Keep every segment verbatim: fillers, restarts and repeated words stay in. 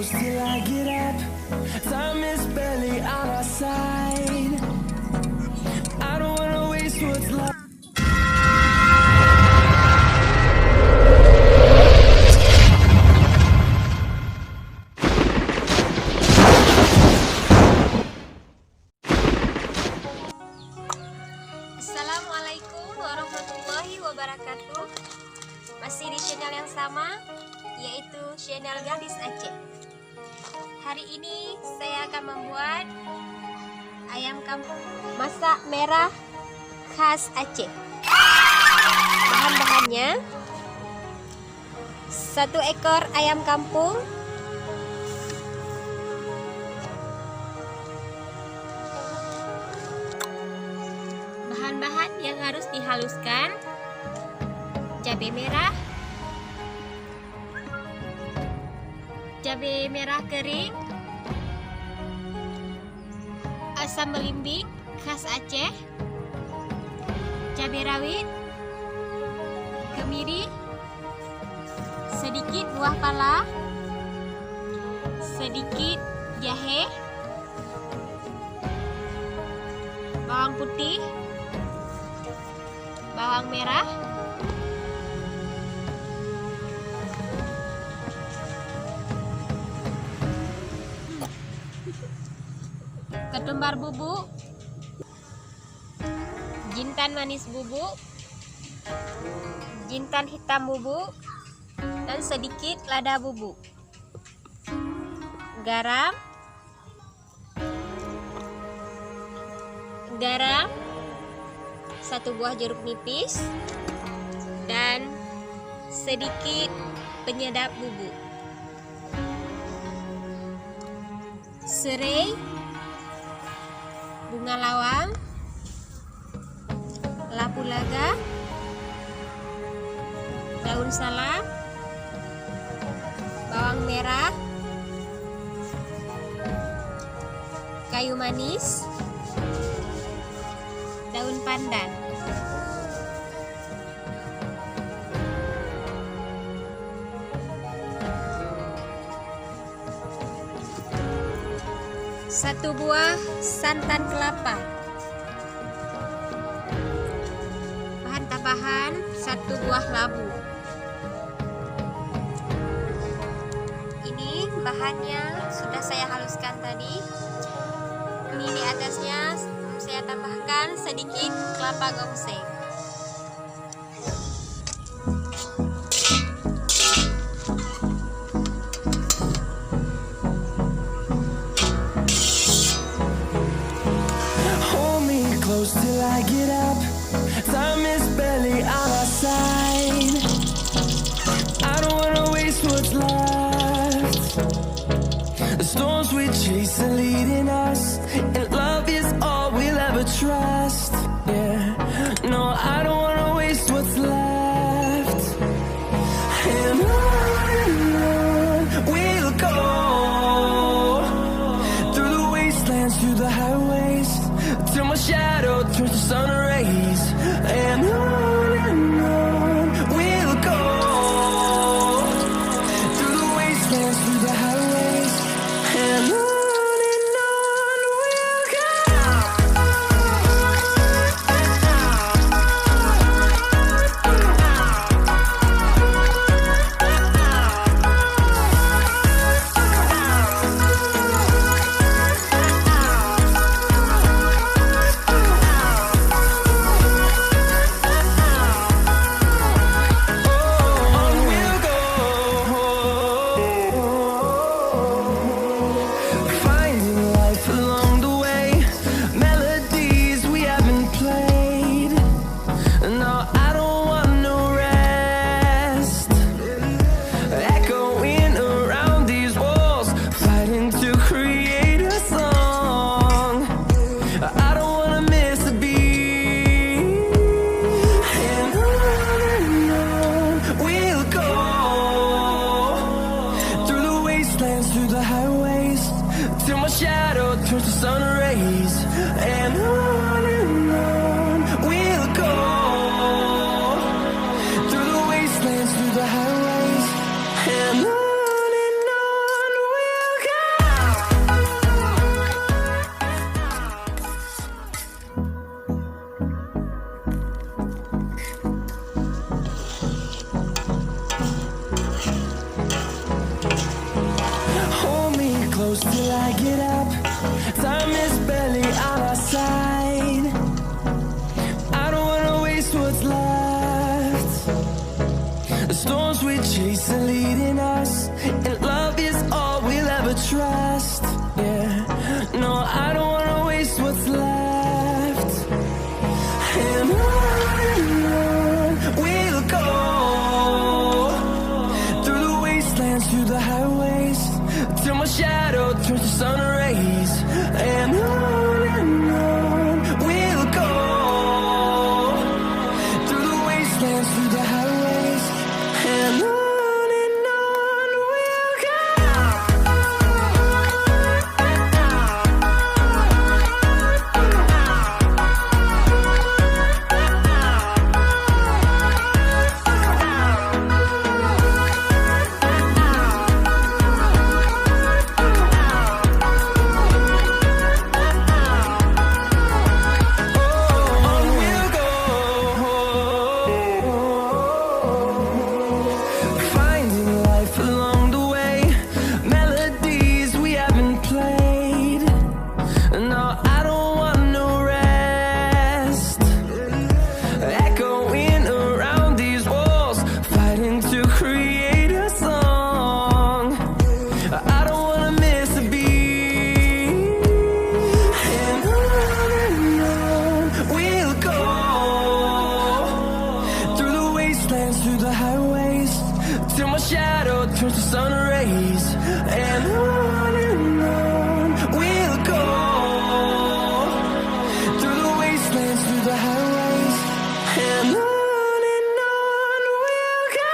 Till I get up, time is barely on our side. I don't wanna waste what's left. Assalamualaikum warahmatullahi wabarakatuh. Masih di channel yang sama, yaitu channel Gadis Aceh. Hari ini saya akan membuat ayam kampung masak merah khas Aceh. Bahan-bahannya, satu ekor ayam kampung, bahan-bahan yang harus dihaluskan, cabai merah, cabai merah kering, asam belimbing khas Aceh, cabai rawit, kemiri, sedikit buah pala, sedikit jahe, bawang putih, bawang merah, ketumbar bubuk, jintan manis bubuk, jintan hitam bubuk, dan sedikit lada bubuk. Garam, garam, satu buah jeruk nipis, dan sedikit penyedap bubuk. Serai, bunga lawang, lapu laga, daun salam, bawang merah, kayu manis, daun pandan. Satu buah santan kelapa. Bahan tambahan, satu buah labu. Ini bahannya sudah saya haluskan tadi. Ini di atasnya saya tambahkan sedikit kelapa gongseng. Hold me close till I get up. Time is barely on our side. I don't wanna waste what's left. The storms we chase are leading us, and love is all we'll ever trust. Yeah, no, I don't wanna waste what's left. And on and on we'll go, through the wastelands, through the highways, till my shadow turns to sun rays. And on and on we'll go, through the wastelands, through the highways, and on and on we'll go. Till I get up, time is barely on our side. I don't wanna waste what's left. The storms we chase are leading us, and love is all we'll ever trust. Yeah, no, I don't wanna waste what's left. And on and on we'll go, through the wastelands, through the highways, till my shadow turns to sun rays. And on and on we'll go, through the wastelands, through the highways, and on and on we'll go. Finding life along the way, melodies we haven't played. No, I don't want no rest. Echoing around these walls, fighting to create a song. I don't wanna miss a beat. And on and on we'll go, through the wastelands, through the highways, till my shadow turns to sun rays. And on and on we'll go, through the wastelands, through the highways, and on and on we'll go.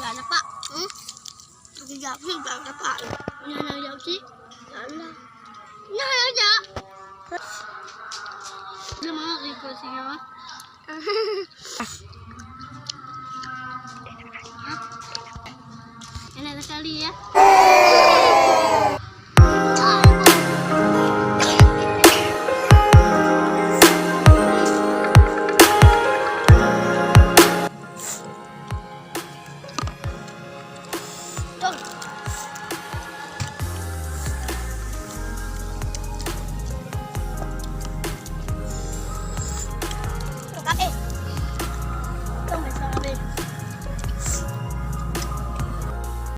Jangan nampak. Hmm? Sekejap, sekejap nampak.